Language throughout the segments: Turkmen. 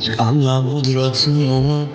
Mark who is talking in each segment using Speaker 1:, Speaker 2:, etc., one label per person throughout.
Speaker 1: Alla gudratyny.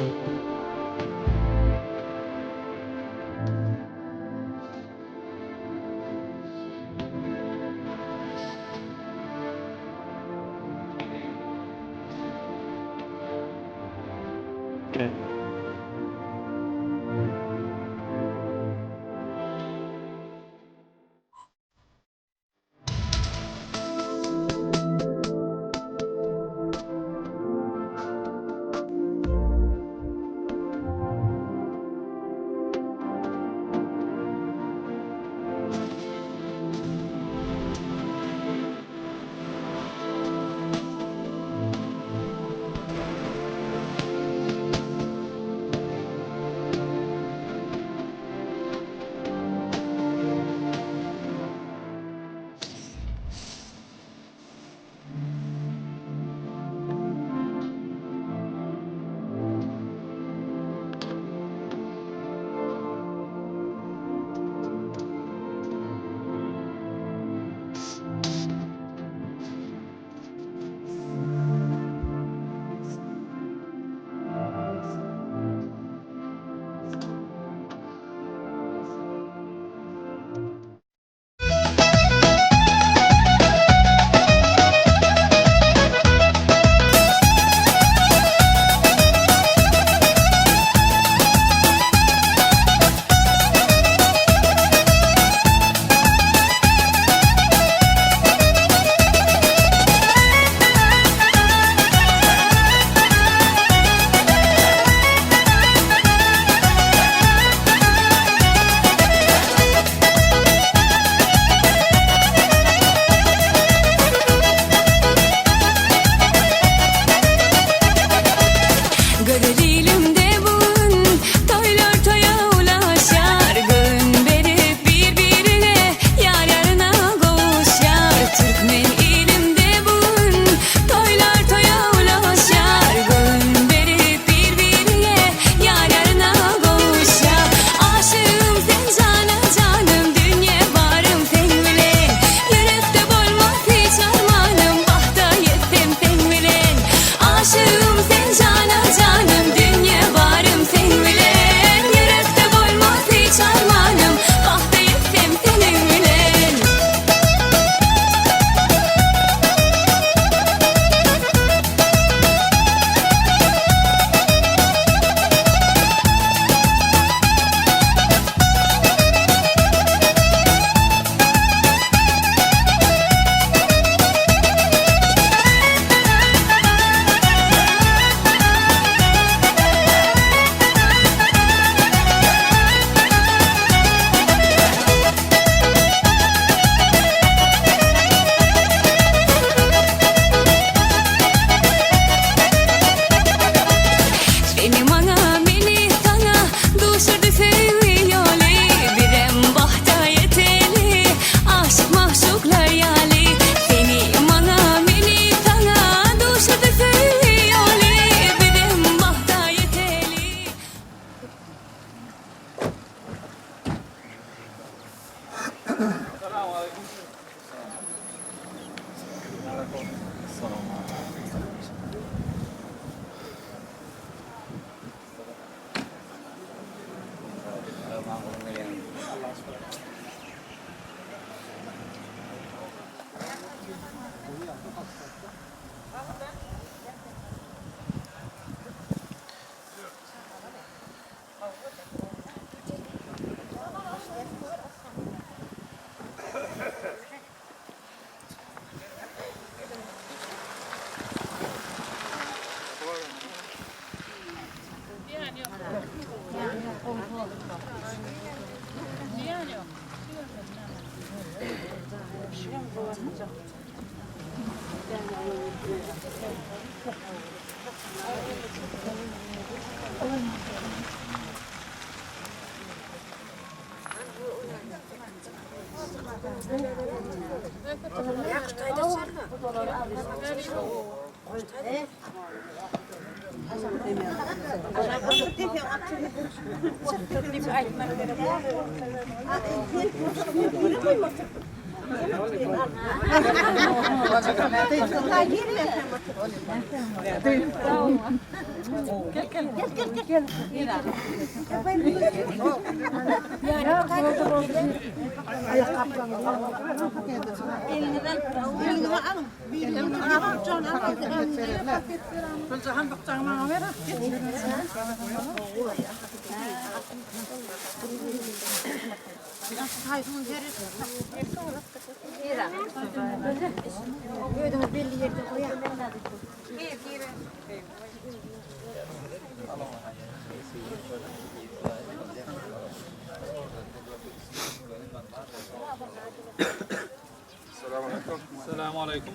Speaker 2: Salam aleýkum.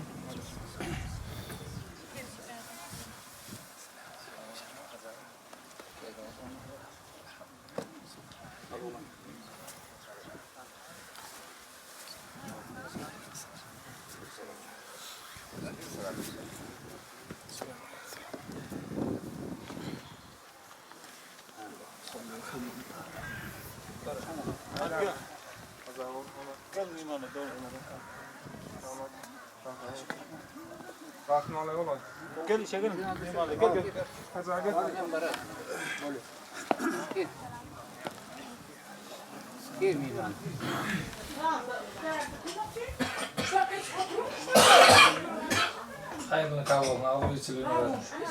Speaker 2: Gel işe gelin. Gel gel. Haýyrly kabul, agyz içiligini bersin.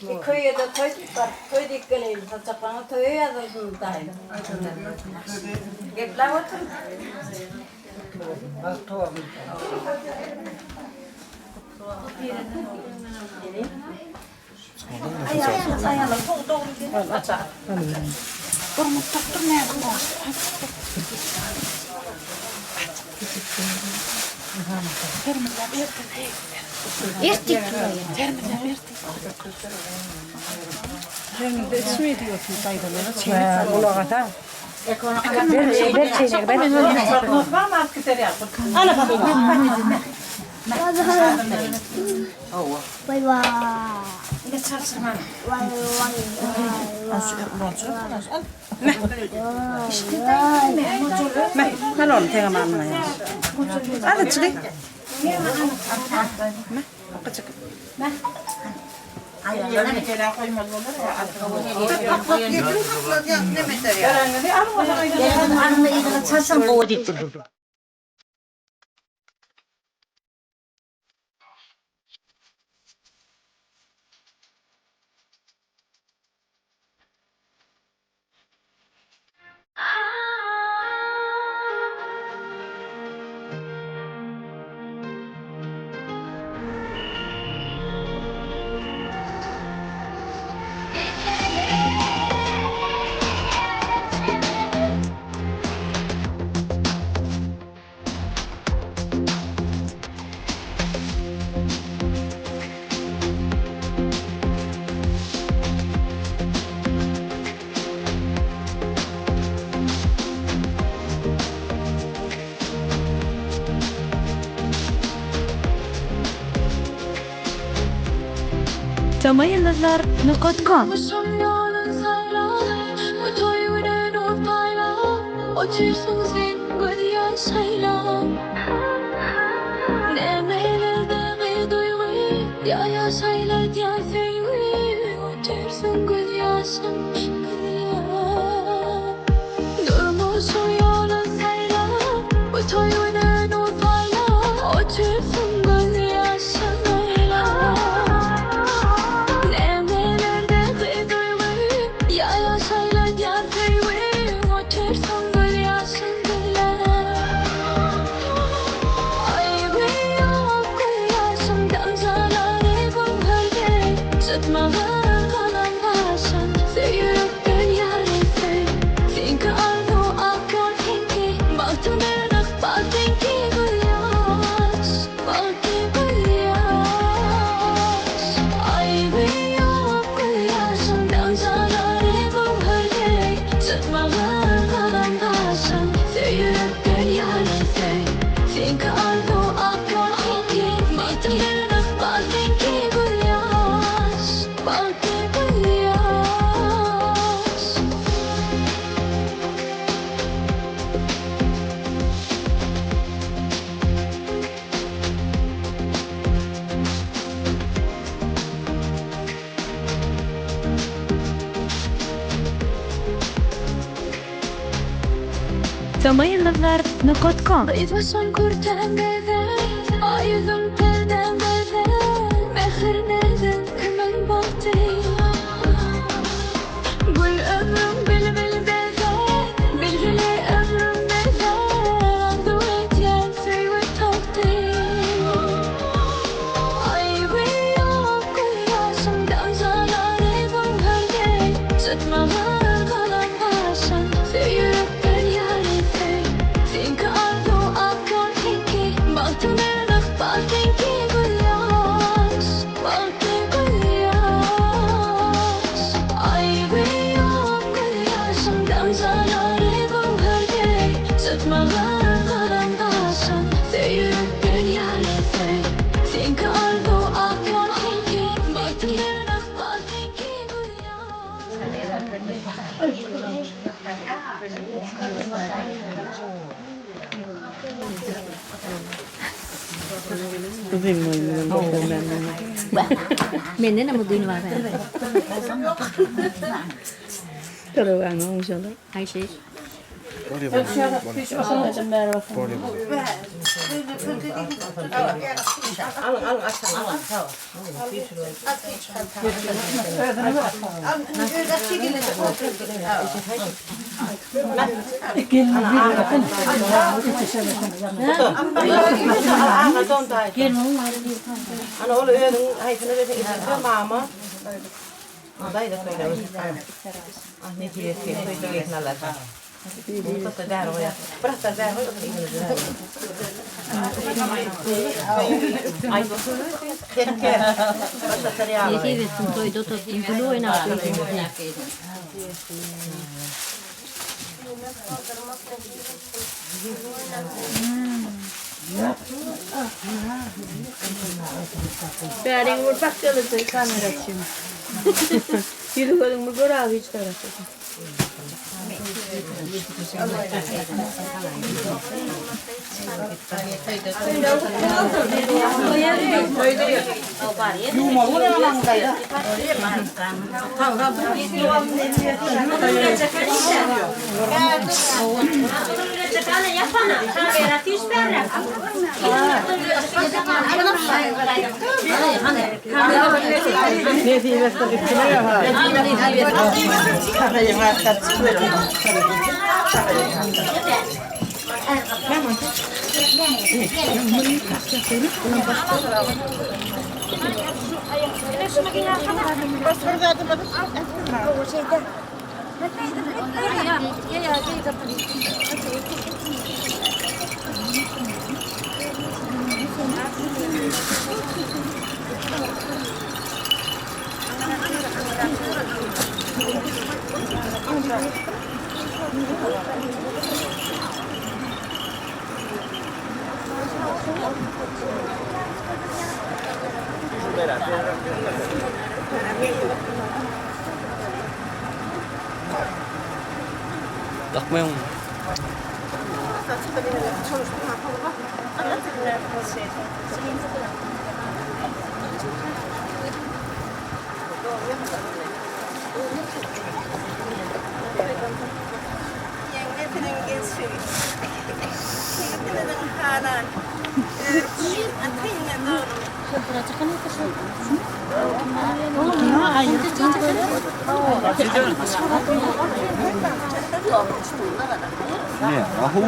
Speaker 3: Köýe-de toý diýip baryp, toý diýip geleýin. Saçaklaryňyz toýa ýazyldym daýy. Gepläp oturyň.
Speaker 4: Tamaýyldyzlar.com
Speaker 5: Tutmalar kalan başın.
Speaker 4: Bagtly gözýaş.
Speaker 5: Samaýyldyzlar.com
Speaker 4: Gyzmaşan kürtäň gözel, Aý ýüzüň perdäň gözel, Mähir nerden, kimiň bagty? Gül ömrüň bilbil bezär, Bilbili ömrüm bezär, Arzuw edýän söýgi tagty. Aýby ýok gözýaşyň, Damjalary göwher deý, Çytmagyr galam gaşyň, Söý ýürekden ýary söý. Seňki arzuw ak ýol seňki, Bagtyň beren ykbal seňki, Gözýaş, bagtly gözýaş. Aýby ýok gözýaşyň, Damjalary göwher deý, Çytmagyr galam gaşyň, Söý ýürekden ýary söý. Seňki arzuw ak ýol seňki, Bagtyň beren ykbal seňki, Gözýaş.
Speaker 3: Mendenem uzyn bar. Ayşe.
Speaker 6: Ana ol özüň haýsyny berseň içinde mama. Daýza söýle. Ah ne diýesi, söýle gelsin Allah. Mutlaka bäri goýar. Bir hafta bäri goý, Ay Tekke. Başa ýaly.
Speaker 3: Nesip etsin toýda tutsun, gül oýnap ýörün.
Speaker 7: Bäriň bir bak geldi kamera üçin. Ýüzi gözüň bir gör abi hiç tarafy.
Speaker 1: Bakmaýaň.
Speaker 6: Ýeňňesiniň gelşigi. Ýigitimiziň halan, örküýn, atynda dogrumy?
Speaker 1: Ne? Ahul.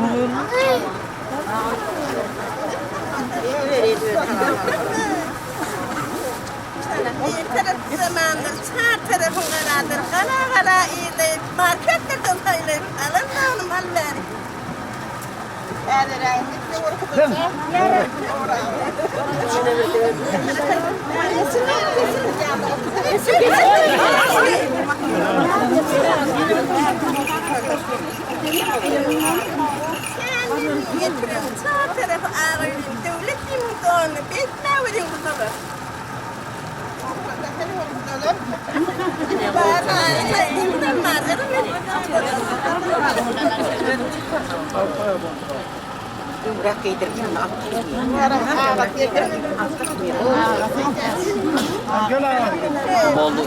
Speaker 6: Bir tarap zamandyr, çar tarapyň galadyr, gala-gala ýylaýyp, marketlerden saýlaýyp, alan dogrum al bäri. Getirin, çar tarapy agyryň, döwlet ýylyň donu, betmäweriň bu sabah.
Speaker 1: Boldy.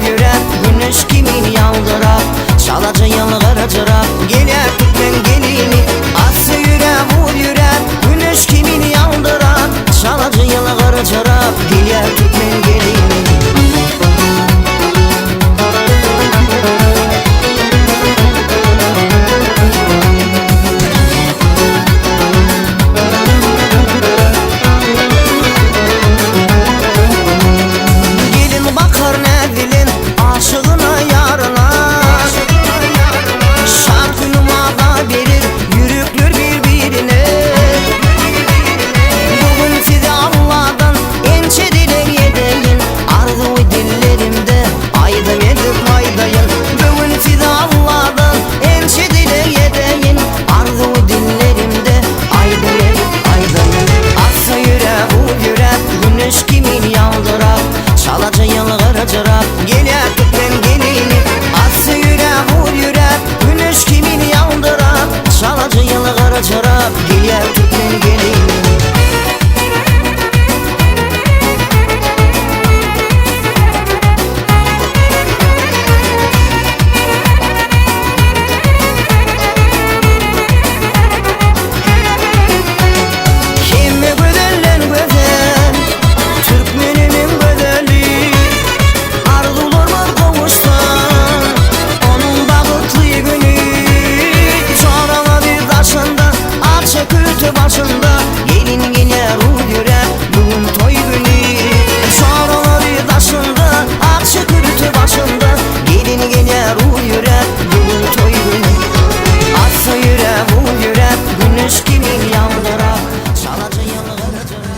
Speaker 8: Yürek güneş kimin yaldırak Çalaca yılgırcırak Geler Türkmen gelini Aslı yürek vur yürek Güneş kimin yaldırak Çalaca yılgırcırak Geler Türkmen gelini. Gelin bakar ne dilin aşığına yarına Şart günüm ada verir yürüklür birbirine Bugün size Allah'dan ençe dilek edeyim Arzu dillerimde aydım edip aydayın Bugün size Allah'dan ençe dilek edeyim Arzu dillerimde aydım edip aydayın Assa yürek u yürek güneş kimin yaldırak Çalaca yılgırcırak Geler Türkmen gelini Assa yürek u yürek güneş kimin yaldırak Çalaca yılgırcırak Geler Türkmen gelini. Kimi güzellen güzel Türkmenimin güzeli Arzularıma kavuşsan Onun bağıtlı günü Çorama bir taşında Akça kültü başında Gelin gelir u yürek Bugün toy günü Çorama bir taşında Akça kültü başında Gelin gelir u yürek Bugün toy günü Atsa yürek u yürek Güneş kimin yandırak Çalaca yılgırcırak.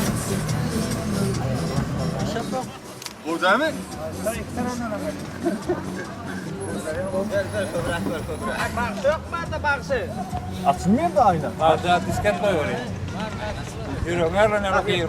Speaker 2: Açılmıyor da aynen. Bardağı disket koy oraya. Yürü, nereden nereye yürü.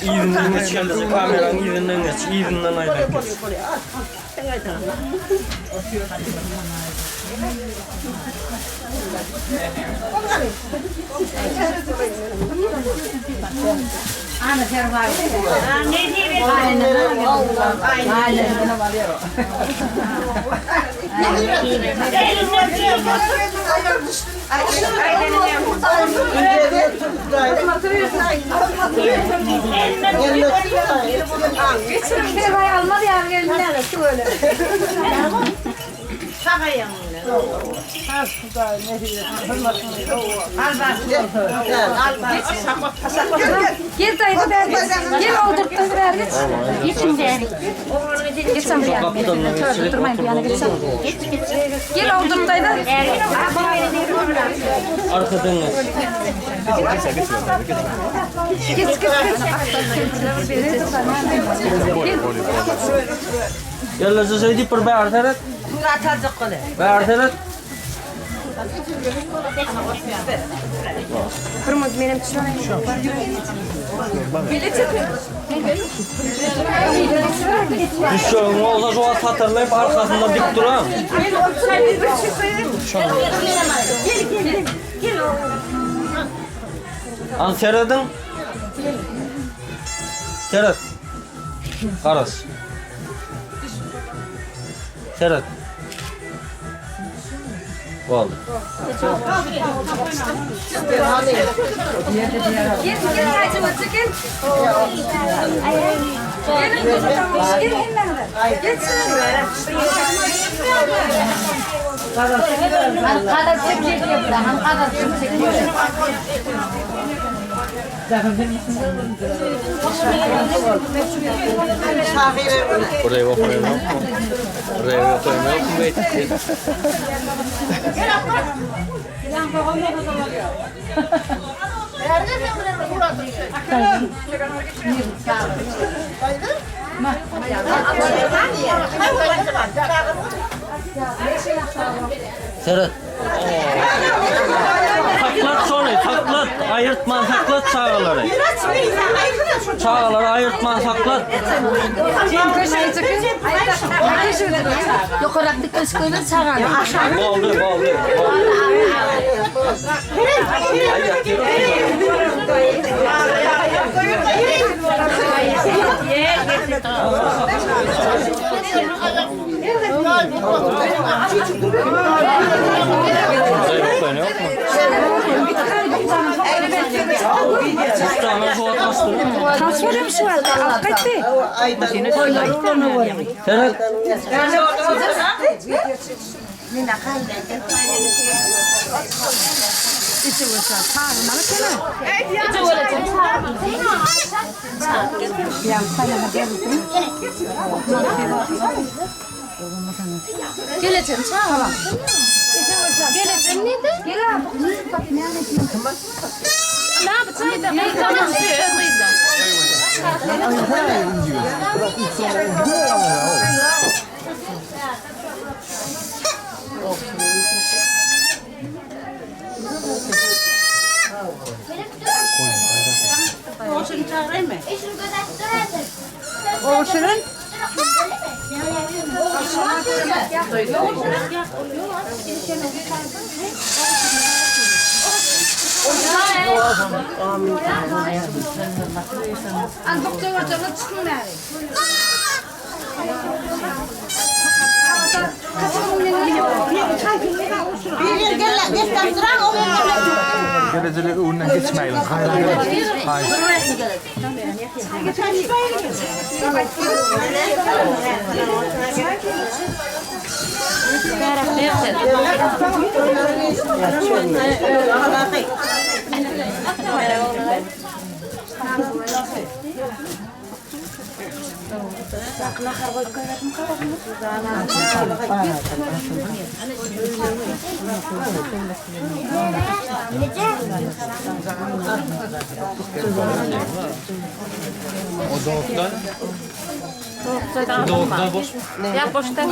Speaker 1: Yzyndan geç geldi. Kameranın yzyndan geç. Yzyndan aýlan geç.
Speaker 3: Serbaý almaz ýaly gelinler şu öyle. Gel daýza bäri geç. Gel oldurtdum bäri geç. Geçin bäri. Geçsem bu ýana. Törde durmaýyn bu ýana geçsem. Gel oldurt daýza.
Speaker 1: Arkadan geç.
Speaker 3: Geç geç geç.
Speaker 1: Ýerleşe şeý diýip bir bäri seret. Bäri seret.
Speaker 3: Kırmızı benim
Speaker 1: Düşüşüň bolsa şu wagt hatarlaýyp arkasynda dik duran. An serediň. Seret. Garaş. Seret. Boldy.
Speaker 3: Gel gel hacı otur gel. Gelin gel hemen. Geç.
Speaker 1: Buraya bakıyorum. Buraya bakıyorum. Seret. Saklat şony, saklat. Aýyrtman saklat çagalary. Çagalary aýyrtman saklat.
Speaker 7: Ýokarak dikkaş goýlar çagany.
Speaker 1: Boldy, boldy.
Speaker 3: Transferim şu an. Gaýtdy.
Speaker 1: Seret.
Speaker 7: Geleceğim çağa. Geleceğim neydi?
Speaker 3: Gel abi.
Speaker 7: Ne yapacağım? Ne yapacağım?
Speaker 3: An doktor görjek çykyň bäri.
Speaker 2: Gelecelik öňünden geçmeýin. Haýran. Haý. O doğuktan. Doğuktan boş.
Speaker 3: Ya boşta.